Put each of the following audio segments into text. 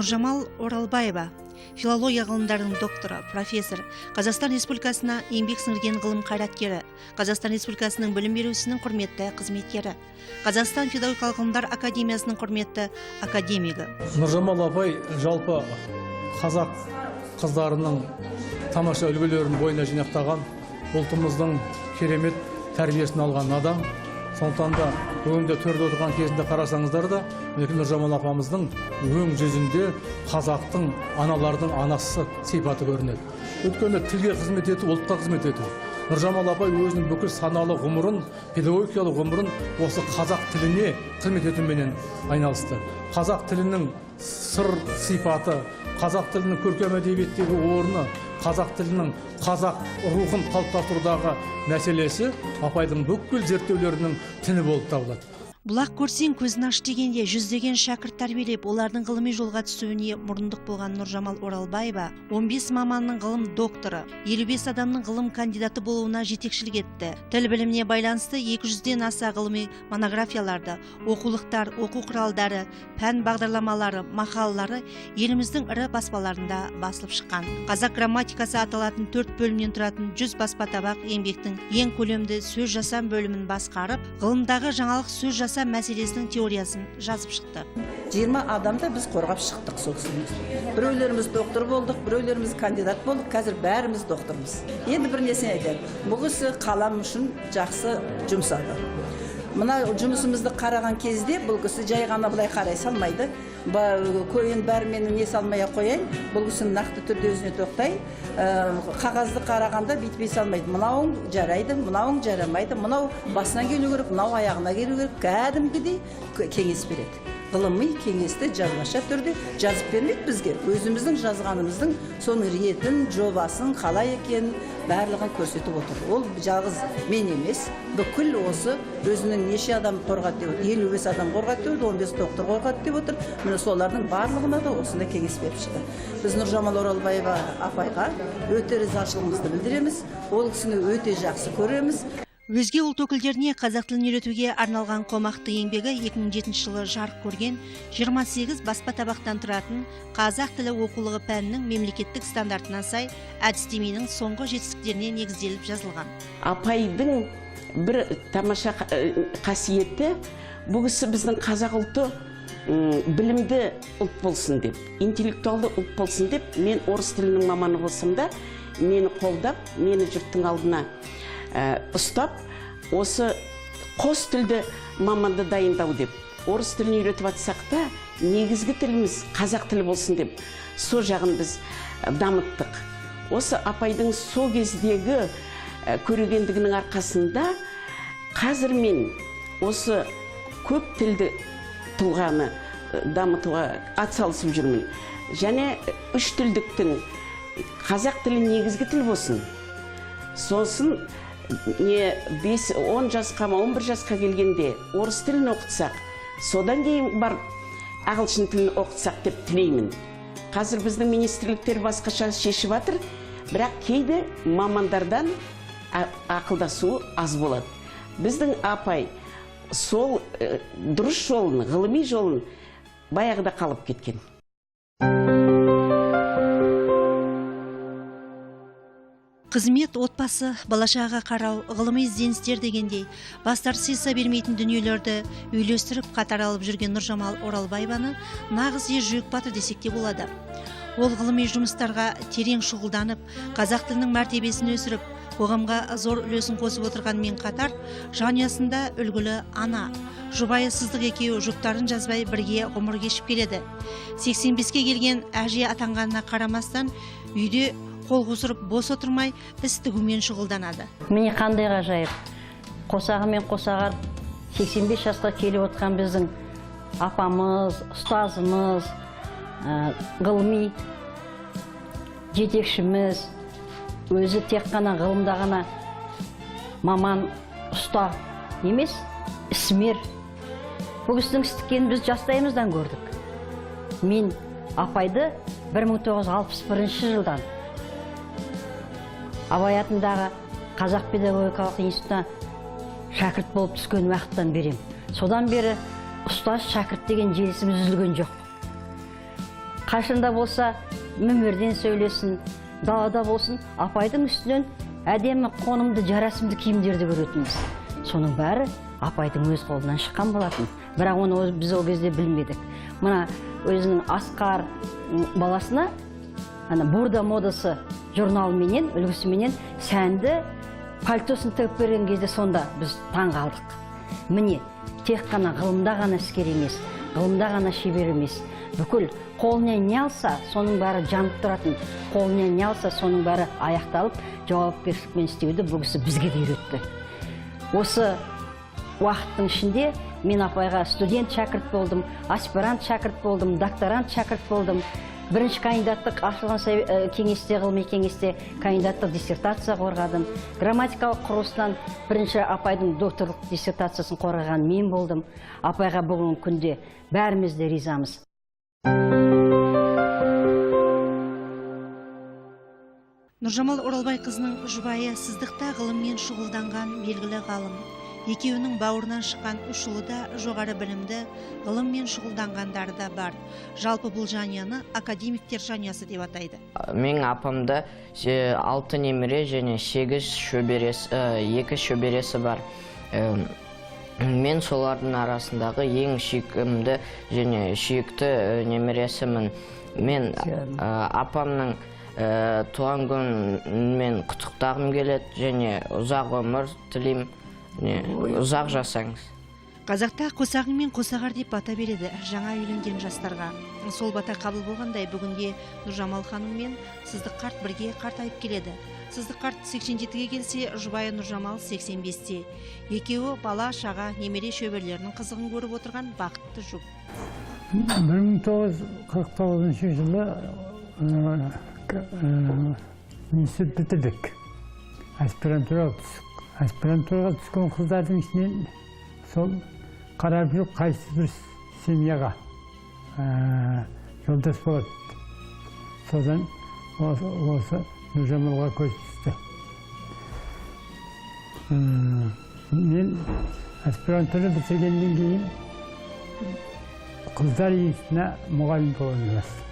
Нұржамал Оралбаева, филология ғылымдарының докторы, профессор, Қазақстан Республикасына еңбек сіңірген ғылым қайраткері, Қазақстан Республикасының білім беру ісінің құрметті қызметкері, Қазақстан педагогикалық ғылымдар академиясының құрметті академигі. Нұржамал апай жалпы қазақ қыздарының тамаша үлгілерін бойына жинақтаған, ұлтымыздың керемет тәрбиесін алған адам. Сондықтан да бүгінде төрде отырған кезінде қарасаңыздар да, мінекей, Нұржамал апамыздың өң жүзінде қазақтың аналардың анасы сипаты көрінеді. Өйткені тілге қызмет ету — ұлтқа қызмет ету. Нұржамал апай өзінің бүкіл саналы ғұмырын, педагогикалық ғұмырын осы қазақ тіліне қызмет етуменен айналысты. Қазақ тілінің сыр сипаты, қазақ тілінің көркем әдебиеттегі орны, қазақ тілінің қазақ рухын қалыптастырудағы мәселесі апайдың бүкіл зерттеулерінің тіні болып табылады. Бұлақ көрсең, көзін аш дегенде, жүздеген шәкірт тәрбиелеп, олардың ғылыми жолға түсуіне мұрындық болған Нұржамал Оралбаева 15 маманның ғылым докторы, 55 адамның ғылым кандидаты болуына жетекшілік етті. Тіл біліміне байланысты 200-ден аса ғылыми монографияларды, оқулықтар, оқу құралдары, пән бағдарламалары, мақалалары еліміздің ірі баспаларында басылып шыққан. Қазақ грамматикасы аталатын төрт бөлімнен тұратын 100 баспа табақ еңбектің ең көлемді сөз жасам бөлімін басқарып, ғылымдағы жаңалық сөз жасам мәселесінің теориясын жазып шықты. 20 адамды біз қорғап шықтық сол кісіні. Біреулеріміз доктор болдық, біреулеріміз кандидат болдық, қазір бәріміз доктормыз. Енді бір несін айтайын: бұл кісі қалам үшін жақсы жұмсады. Мына жұмысымызды қараған кезде бұл кісі жай ғана былай қарай салмайды. Көйін бәрі не салмай ақ қояйын, бұл кісінің нақты түрде өзіне тоқтай. Қағазды қарағанда бүйтпей салмайды: мынауың жарайды, мынауың жарамайды, мынау басына келу керек, мынау аяғына келу керек. Кәдімгідей кеңес береді. Ғылыми кеңесті жазбаша түрде жазып бермейді бізге, өзіміздің жазғанымыздың соның ретін, жобасын, қалай екенін, барлығын көрсетіп отыр. Ол жалғыз мен емес, бүкіл осы өзінің неше адам қорғады деп отыр, 55 адам қорғады деп отыр, 15 доктор қорғады деп отыр. Міне, солардың барлығына да осындай кеңес беріп шықты. Біз Нұржамал Оралбаева апайға өте ризашылығымызды білдіреміз, ол кісіні өте жақсы көреміз. Өзге ұлт өкілдеріне қазақ тілін үйретуге арналған қомақты еңбегі 2007 жылы жарық көрген 28 баспа табақтан тұратын «Қазақ тілі оқулығы» пәнінің мемлекеттік стандартына сай әдістеменің соңғы жетістіктеріне негізделіп жазылған. Апайдың бір тамаша қасиеті: бұл кісі біздің қазақ ұлты білімді ұлт болсын деп, интеллектуалды ұлт болсын деп, мен орыс тілінің маманы болсам да, мені қолдап, мені жұрттың алдына ұстап, осы қос тілді маманды дайындау деп, орыс тілін үйретіп жатсақ та, негізгі тіліміз қазақ тілі болсын деп, со жағын біз дамыттық. Осы апайдың сол кездегі көрегендігінің арқасында қазір мен осы көп тілді тұлғаны дамытуға атсалысып жүрмін. Және үш тілдіктің, қазақ тілі негізгі тіл болсын, сосын не 5-10 жасқа ма, 11 жасқа келгенде орыс тілін оқытсақ, содан кейін барып ағылшын тілін оқытсақ деп тілеймін. Қазір біздің министрліктер басқаша шешіп жатыр, бірақ кейде мамандардан ақылдасу аз болады. Біздің апай сол дұрыс жолын, ғылыми жолын баяғыда қалып кеткен. Қызмет, отбасы, бала шағаға қарау, ғылыми ізденістер дегендей, бастар сыйыса бермейтін дүниелерді үйлестіріп, қатар алып жүрген Нұржамал Оралбаеваны нағыз ержүрек батыр десек те болады. Ол ғылыми жұмыстарға терең шұғылданып, қазақ тілінің мәртебесін өсіріп, қоғамға зор үлесін қосып отырғанмен қатар, жанұясында үлгілі ана. Жұбайы Сыздық екеуі жұптарын жазбай бірге ғұмыр кешіп келеді. 85-ке келген әже атанғанына қарамастан, үйде қол қусырып бос отырмай, іс тігумен шұғылданады. Міне, қандай ғажайып! Қосағымен қосағар 85 жасқа келіп отқан біздің апамыз, ұстазымыз, ғылыми жетекшіміз. Өзі тек қана ғылымда ғана маман, ұста емес, ісмер. Бұл кісінің іс тіккенін біз жастайымыздан көрдік. Мен апайды 1961 жылдан Абай атындағы Қазақ педагогикалық институтына шәкірт болып түскен уақыттан берем. Содан бері ұстаз шәкірт деген желісіміз үзілген жоқ. Қашанда болса мінберден сөйлесін, далада болсын, апайдың үстінен әдемі қонымды, жарасымды киімдерді көретінбіз. Соның бәрі апайдың өз қолынан шыққан болатын. Бірақ оны біз ол кезде білмедік. Мына өзінің Асқар баласына ана Бурда модасы журналыменен, үлгісіменен сәнді пальтосын тігіп берген кезде сонда біз таң қалдық. Міне, тек қана ғылымда ғана іскер емес, ғылымда ғана шебер емес. Бүкіл қолына не алса, соның бәрі жанып тұратын. Қолына не алса, соның бәрі аяқталып, жауапкершілікпен істеуді бұл кісі бізге де үйретті. Осы уақыттың ішінде мен апайға студент шәкірт болдым, аспирант шәкірт болдым, докторант шәкірт болдым. Бірінші кандидаттық ашылған кеңесте, ғылыми кеңесте кандидаттық диссертация қорғадым. Грамматикалық құрылыстан бірінші апайдың докторлық диссертациясын қорғаған мен болдым. Апайға бүгінгі күнде бәріміз де ризамыз. Нұржамал Оралбайқызының жұбайы Сыздық та ғылыммен шұғылданған белгілі ғалым. Екеуінің бауырынан шыққан үш ұлы да жоғары білімді, ғылыммен шұғылданғандары да бар. Жалпы бұл жанұяны академиктер жанұясы деп атайды. Менің апамда 6 немере және 8 шөбересі, 2 шөбересі бар. Мен солардың арасындағы ең сүйкімді және сүйікті немересімін. Мен апамның туған күнімен құттықтағым келеді және ұзақ өмір тілеймін. Ұзақ жасаңыз. Қазақта қосағыңмен қосағар деп бата береді жаңа үйленген жастарға. Сол бата қабыл болғандай бүгінде Нұржамал ханым мен Сыздық қарт бірге қартайып келеді. Сыздық қарт 87-ге келсе, жұбайы Нұржамал 85-те. Екеуі бала, шаға, немере шөберелерінің қызығын көріп отырған бақытты жұп. 1949 жылы институт бітірдік. Аспирантураға түстік. Аспирантураға түскен қыздардың ішінен сол қарап жүріп қайсы бір семьяға жолдас болады. Содан осы Нұржамалға көз түсті. Мен аспирантура бітіргеннен кейін қыздар институтына мұғалім бола бастадым.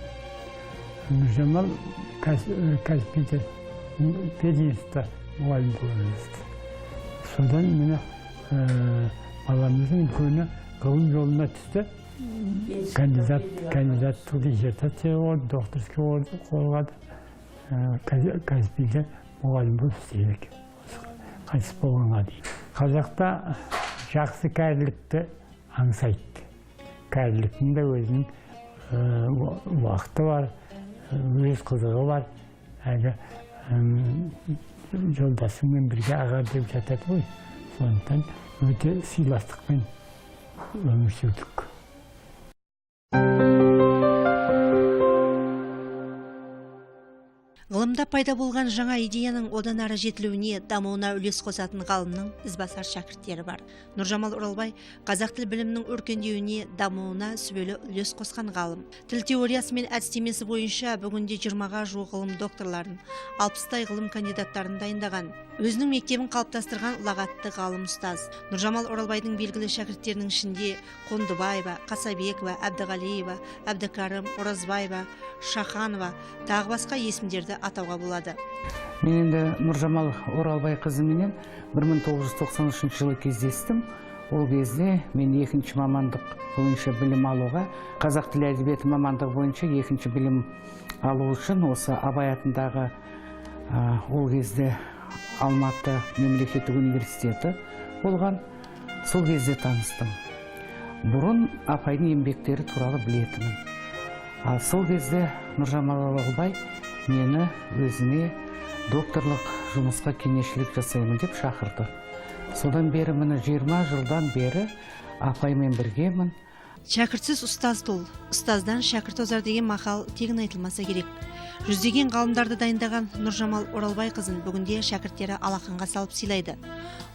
Нұржамал Каспийде пединститутта мұғалім бола бастады. Содан міне баламыздың үлкені ғылым жолына түсті. Кандидаттық диссертация болды, докторский қорғады. Каспийде мұғалім болып істейді екен. Қайтыс болғанға дейін. Қазақта жақсы кәрілікті аңсайды. Кәріліктің де өзінің уақыты бар, өз қызығы бар. Әлгі жолдасыңмен бірге аға деп жатады ғой. Сондықтан өте сыйластықпен өмір сүрдік. Ғылымда пайда болған жаңа идеяның одан ары жетілуіне, дамуына үлес қосатын ғалымның ізбасар шәкірттері бар. Нұржамал Оралбай қазақ тіл білімінің өркендеуіне, дамуына сүбелі үлес қосқан ғалым. Тіл теориясы мен әдістемесі бойынша бүгінде 20-ға жуық ғылым докторларын, 60-тай ғылым кандидаттарын дайындаған. Өзінің мектебін қалыптастырған ұлағатты ғалым ұстаз. Нұржамал Оралбайдың белгілі шәкірттерінің ішінде Қондыбаева, Қасабекова, Әбдіғалиева, Әбдікәрім, Оразбаева, Шаханова, тағы басқа есімдерді атауға болады. Мен енді Нұржамал Оралбай қызыменен 1993 жылы кездестім. Ол кезде мен екінші мамандық бойынша білім алуға, қазақ тілі әдебиеті мамандығы бойынша екінші білім алу үшін осы Абай атындағы ол кезде Алматы мемлекеттік университеті болған, сол кезде таныстым. Бұрын апайдың еңбектері туралы білетінмін. Ал сол кезде Нұржамал Оралбай мені өзіне докторлық жұмысқа кеңесшілік жасаймын деп шақырды. Содан бері міне 20 жылдан бері апаймен біргемін. Шәкіртсіз ұстаз тұл, ұстаздан шәкірт озар деген мақал тегін айтылмаса керек. Жүздеген ғалымдарды дайындаған Нұржамал Оралбай қызын бүгінде шәкірттері алақанға салып сыйлайды.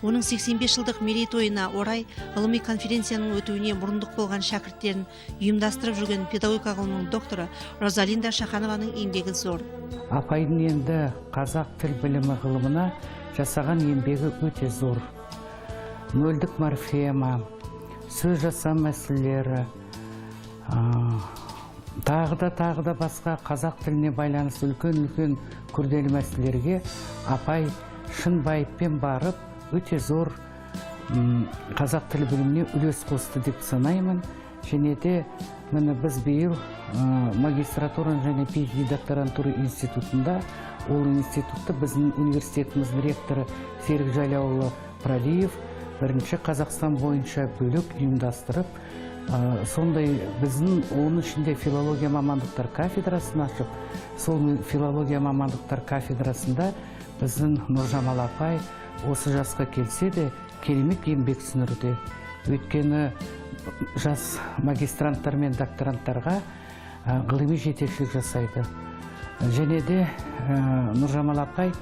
Оның 85 жылдық мерейтойына орай ғылыми конференцияның өтуіне мұрындық болған шәкірттерін ұйымдастырып жүрген педагогика ғылымының докторы Розалинда Шаханованың еңбегі зор. Апайдың енді қазақ тіл білімі ғылымына жасаған еңбегі өте зор. Нөлдік морфема, сөз жасам мәселелері, Тағы да басқа қазақ тіліне байланысты үлкен-үлкен күрделі мәселелерге апай шын байыппен барып, өте зор қазақ тілі біліміне үлес қосты деп санаймын. Және де міне біз биыл магистратура және PhD докторантура институтында, ол институтты біздің университетіміздің ректоры Серік Жаляұлы Пралиев бірінші Қазақстан бойынша бөлек ұйымдастырып, сондай біздің оның ішінде филология мамандықтар кафедрасын ашып, сол филология мамандықтар кафедрасында біздің Нұржамал апай осы жасқа келсе де керемет еңбек сіңіруде. Өйткені жас магистранттар мен докторанттарға ғылыми жетекшілік жасайды. Және де Нұржамал апай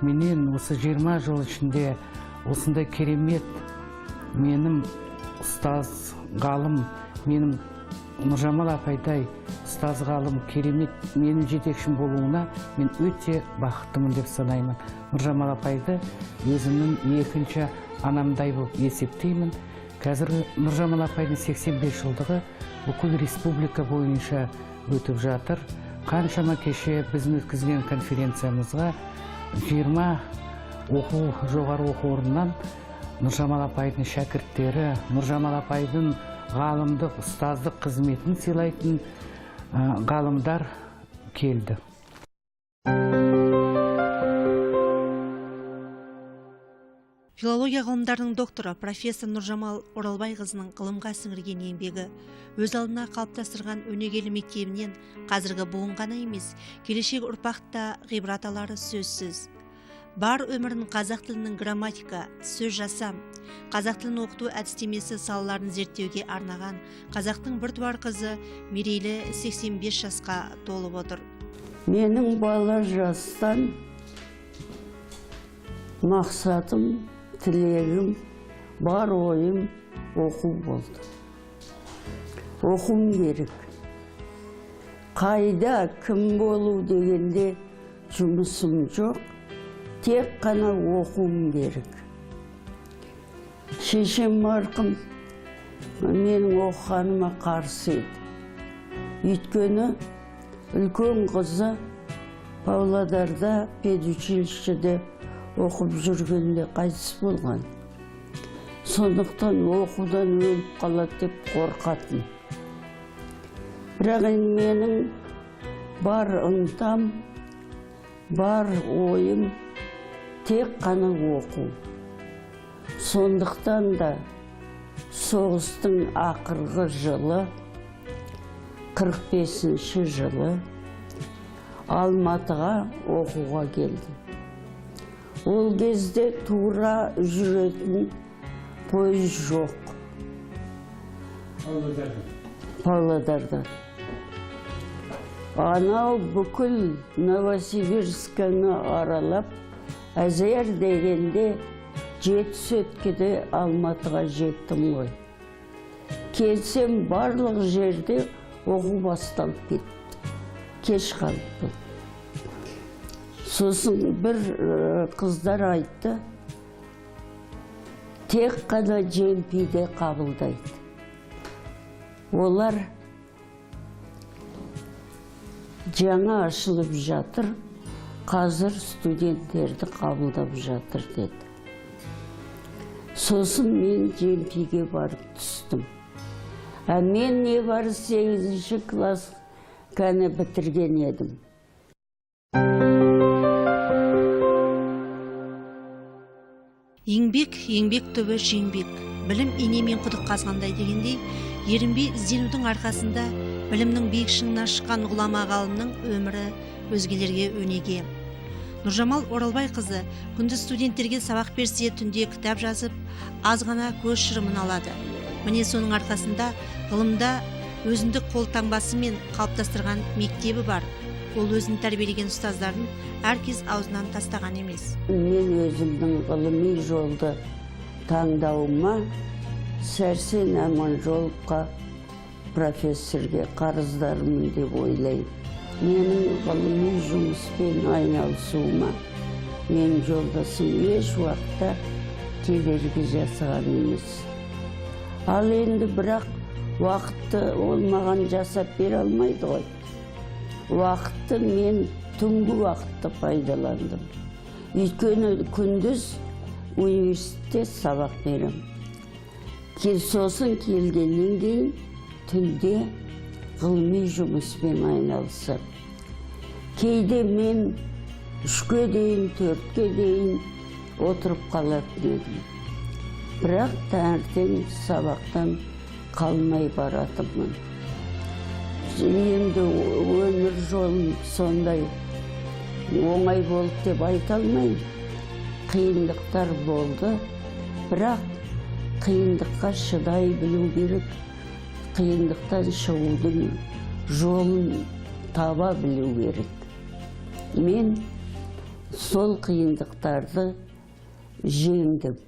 менен осы 20 жыл ішінде осындай керемет менің ұстаз ғалым, менің Нұржамал апайдай ұстаз ғалым керемет менің жетекшім болуына мен өте бақыттымын деп санаймын. Нұржамал апайды өзімнің екінші анамдай болып есептеймін. Қазір Нұржамал апайдың 85 жылдығы бүкіл республика бойынша өтіп жатыр. Қаншама кеше біздің өткізген конференциямызға 20 оқу жоғары оқу орнынан Нұржамал апайдың шәкірттері, Нұржамал апайдың ғалымдық, ұстаздық қызметін сыйлайтын ғалымдар келді. Филология ғылымдарының докторы профессор Нұржамал Оралбайқызының ғылымға сіңірген еңбегі, өз алдына қалыптастырған өнегелі мектебінен қазіргі буын ғана емес, келешек ұрпақ та ғибрат алары сөзсіз. Бар өмірін қазақ тілінің грамматика, сөз жасам, қазақ тілін оқыту әдістемесі салаларын зерттеуге арнаған қазақтың біртуар қызы мерейлі 85 жасқа толып отыр. Менің бала жастан мақсатым, тілегім, бар ойым оқу болды. Оқуым керек. Қайда, кім болу дегенде жұмысым жоқ, тек қана оқуым керек. Шешем марқұм менің оқығаныма қарсы еді. Өйткені үлкен қызы Павлодарда педучилищеде оқып жүргенде қайтыс болған. Сондықтан оқудан өліп қалады деп қорқатын. Бірақ енді менің бар ынтам, бар ойым тек қана оқу. Сондықтан да соғыстың ақырғы жылы, 45-ші жылы Алматыға оқуға келдім. Ол кезде тура жүретін пойыз жоқ. Павлодардан. Анау бүкіл Новосибирскіні аралап, әзер дегенде 7 сөткеде Алматыға жеттім ғой. Келсем барлық жерде оқу басталып кетті. Кеш қалыппын. Сосын бір қыздар айтты, тек қана ЖМП-де қабылдайды. Олар жаңа ашылып жатыр, қазір студенттерді қабылдап жатыр деді. Сосын мен ЖМП-ге барып түстім. А мен небары 8-ші класс кәне бітірген едім. Еңбек, еңбек түбі жеңбек. Білім инемен құдық қазғандай дегендей, ерінбей ізденудің арқасында білімнің биік шыңына шыққан ғұлама ғалымның өмірі өзгелерге өнеге. Нұржамал Оралбайқызы күндіз студенттерге сабақ берсе, түнде кітап жазып, аз ғана көз шырымын алады. Міне соның арқасында ғылымда өзіндік қол таңбасы мен қалыптастырған мектебі бар. Ол өзін тәрбиелеген ұстаздарын әркез аузынан тастаған емес. Мен өзімнің ғылыми жолды таңдауыма Сәрсен Аманжоловқа, профессорге қарыздармын деп ойлаймын. Менің ғылыми жұмыспен айналысуыма менің жолдасым еш уақытта кедергі жасаған емес. Ал енді бірақ Уақытты ол маған жасап бере алмайды ғой. Уақытты мен түнгі уақытты пайдаландым. Өйткені күндіз университетте сабақ берем. Сосын келгеннен кейін түнде ғылыми жұмыспен айналысам. Кейде мен 3-ке дейін, 4-ке дейін отырып қалатын едім. Бірақ таңертең сабақтан қалмай баратынмын. Енді өмір жолым сондай оңай болды деп айта алмаймын. Қиындықтар болды, бірақ қиындыққа шыдай білу керек. Қиындықтан шығудың жолын таба білу керек. Мен сол қиындықтарды жеңдім.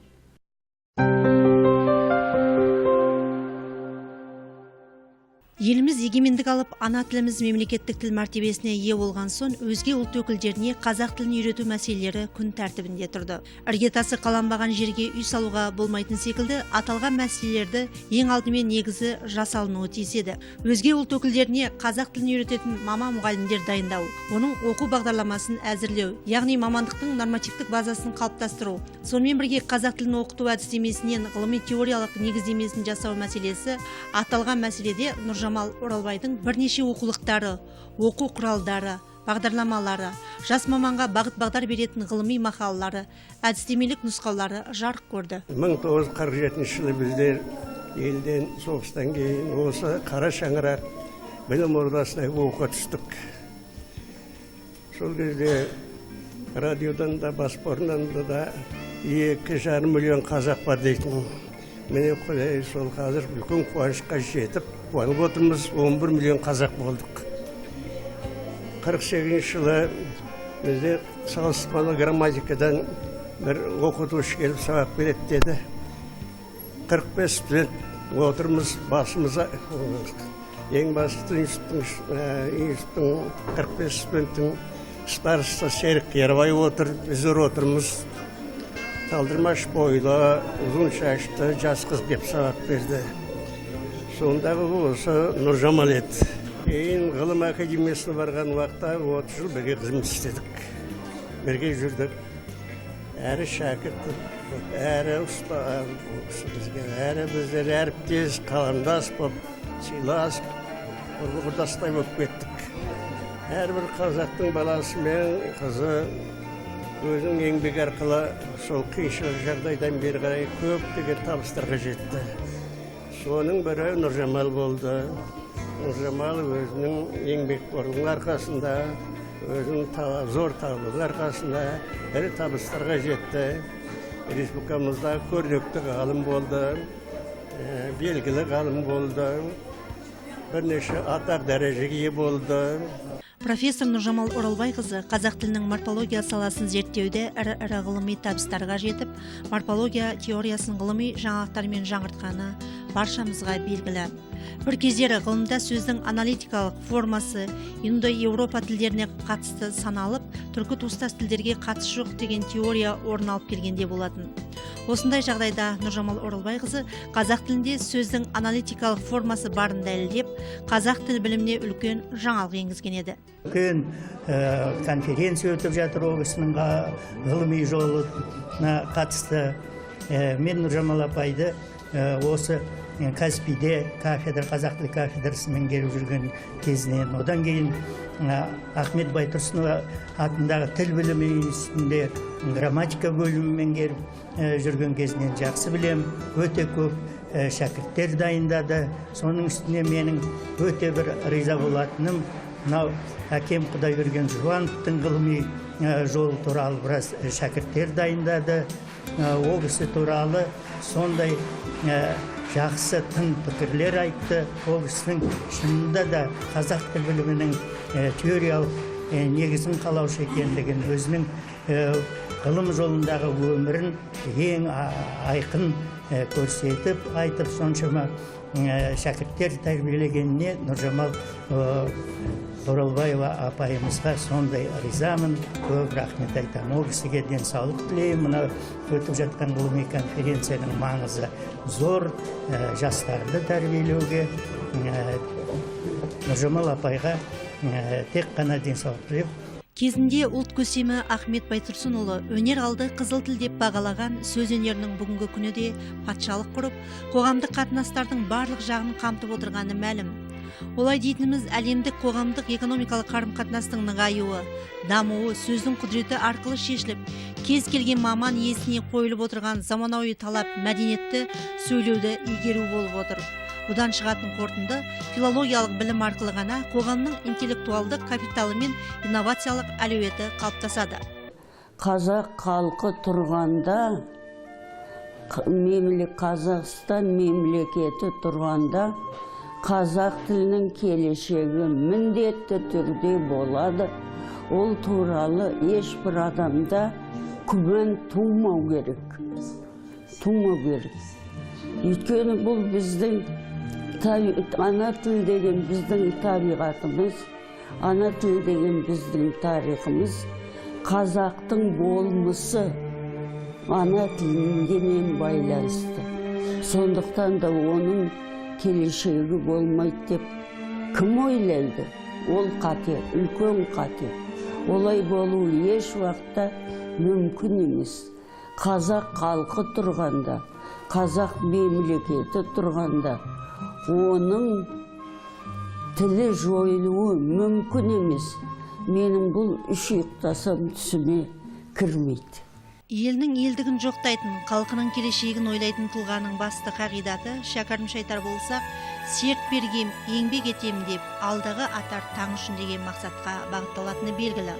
Еліміз егемендік алып, ана тіліміз мемлекеттік тіл мәртебесіне ие болған соң, өзге ұлт өкілдеріне қазақ тілін үйрету мәселелері күн тәртібінде тұрды. Іргетасы қаланбаған жерге үй салуға болмайтын секілді аталған мәселелерді ең алдымен негізі жасалынуы тиіс еді. Өзге ұлт өкілдеріне қазақ тілін үйрететін мама мұғалімдер дайындау, оның оқу бағдарламасын әзірлеу, яғни мамандықтың нормативтік базасын қалыптастыру, сонымен бірге қазақ тілін оқыту әдістемесінен ғылыми теориялық негіздемесін жасау мәселесі аталған мәселеде Нұржамал Оралбайдың бірнеше оқулықтары, оқу құралдары, бағдарламалары, жас маманға бағыт-бағдар беретін ғылыми мақалалары, әдістемелік нұсқаулары жарық көрді. 1947 жылы біздер елден соғыстан кейін осы қара шаңырақ білім ордасына оқуға түстік. Сол кезде радиодан да, баспалардан да 2,5 миллион қазақ бар дейтін. Міне Құдай сол қазір үлкен қуанышқа жетіп, қуанып отырмыз, 11 миллион қазақ болдық. 48 жылы бізде салыстырмалы грамматикадан бір оқытушы келіп сабақ береді деді. 45 студент отырмыз, басымызға ең басты институттың 45 студенттің староста Серік Қиярбай отыр, біздер отырмыз. Талдырмаш бойлы, ұзын шашты жас қыз деп сабақ берді. Сондағы осы Нұржамал еді. Кейін ғылым академиясына барған уақытта 30 жыл бірге қызмет істедік. Бірге жүрдік. Әрі шәкірт, әрі ұстаз бізге, әрі біздер әріптес, қаламдас болып, сыйласып, құрдастай болып кеттік. Әрбір қазақтың баласы мен қызы өзінің еңбек арқылы сол қиыншылық жағдайдан бері қарай көптеген табыстарға жетті. Соның бірі Нұржамал болды. Нұржамал өзінің еңбекқорлығының арқасында, өзінің зор табылының арқасында ірі табыстарға жетті. Республикамызда көрнекті ғалым болды, белгілі ғалым болды, бірнеше атақ дәрежеге ие болды. Профессор Нұржамал Оралбайқызы қазақ тілінің морфология саласын зерттеуде ірі-ірі ғылыми табыстарға жетіп, морфология теориясын ғылыми жаңалықтармен жаңғыртқаны баршамызға белгілі. Бір кездері ғылымда сөздің аналитикалық формасы индоеуропа тілдеріне қатысты саналып, түркі туыстас тілдерге қатысы жоқ деген теория орын алып келгенде болатын. Осындай жағдайда Нұржамал Оралбайқызы қазақ тілінде сөздің аналитикалық формасы барын дәлелдеп, қазақ тіл біліміне үлкен жаңалық енгізген еді. Үлкен конференция өтіп жатыр, ол кісінің ғылыми жолына қатысты. Мен Нұржамал апайды осы Каспийде кафедра, қазақ тілі кафедрасымен меңгеріп жүрген кезінен, одан кейін Ахмет Байтұрсынов атындағы тіл білімі институтінде грамматика бөлімін меңгеріп жүрген кезінен жақсы білем. Өте көп шәкірттер дайындады. Соның үстіне менің өте бір риза болатыным, мынау әкем Құдайберген Жұбановтың ғылыми жолы туралы біраз шәкірттер дайындады. Ол кісі туралы сондай жақсы тың пікірлер айтты. Ол кісінің шынында да қазақ тіл білімінің теориялық негізін қалаушы екендігін, өзінің ғылым жолындағы өмірін ең айқын көрсетіп айтып, соншама шәкірттер тәрбиелегеніне Нұржамал Оралбаева апайымызға сондай ризамын, көп рахмет айтамын. Ол кісіге денсаулық тілеймін. Мына өтіп жатқан ғылыми конференцияның маңызы зор, жастарды тәрбиелеуге. Нұржамал апайға тек қана денсаулық тілеп. Кезінде ұлт көсемі Ахмет Байтұрсынұлы өнер алды қызыл тіл деп бағалаған сөз өнерінің бүгінгі күні де патшалық құрып, қоғамдық қатынастардың барлық жағын қамтып отырғаны мәлім. Олай дейтініміз, әлемдік қоғамдық экономикалық қарым-қатынастың нығаюы, дамуы сөздің құдіреті арқылы шешіліп, кез келген маман иесіне қойылып отырған заманауи талап мәдениетті сөйлеуді игеру болып отыр. Бұдан шығатын қорытынды, филологиялық білім арқылы ғана қоғамның интеллектуалдық капиталы мен инновациялық әлеуеті қалыптасады. Қазақ халқы тұрғанда, Қазақстан мемлекеті тұрғанда, қазақ тілінің келешегі міндетті түрде болады. Ол туралы ешбір адамда күмән тумау керек. Тумау керек. Өйткені бұл біздің ана тіл деген біздің табиғатымыз, ана тіл деген біздің тарихымыз, қазақтың болмысы ана тілімен байланысты. Сондықтан да оның келешегі болмайды деп кім ойлайды? Ол қате, үлкен қате. Олай болу еш уақытта мүмкін емес. Қазақ халқы тұрғанда, қазақ мемлекеті тұрғанда, оның тілі жойылуы мүмкін емес. Менің бұл үш ұйықтасам түсіме кірмейді. Елінің елдігін жоқтайтын, халқының келешегін ойлайтын тұлғаның басты қағидаты, шәкәрімше айтар болсақ, серт бергем, еңбек етем деп, алдағы атар таң үшін деген мақсатқа бағытталатыны белгілі.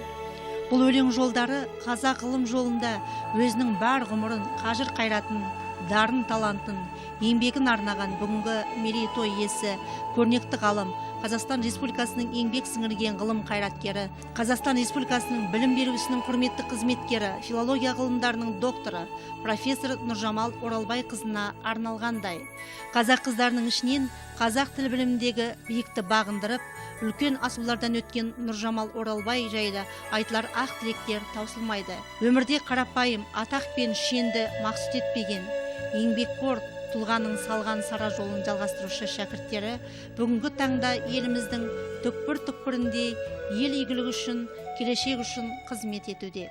Бұл өлең жолдары қазақ ғылым жолында өзінің бар ғұмырын, қажыр қайратын, дарын талантын, еңбегін арнаған бүгінгі мерейтой иесі, көрнекті ғалым, Қазақстан Республикасының еңбек сіңірген ғылым қайраткері, Қазақстан Республикасының білім беру ісінің құрметті қызметкері, филология ғылымдарының докторы, профессор Нұржамал Оралбай қызына арналғандай. Қазақ қыздарының ішінен қазақ тіл біліміндегі биікті бағындырып, үлкен асулардан өткен Нұржамал Оралбай жайлы айтылар ақ тілектер таусылмайды. Өмірде қарапайым атақ пен шенді мақсұт етпеген, еңбекқор тұлғаның салған сара жолын жалғастырушы шәкірттері бүгінгі таңда еліміздің түкпір-түкпірінде ел игілігі үшін, келешек үшін қызмет етуде.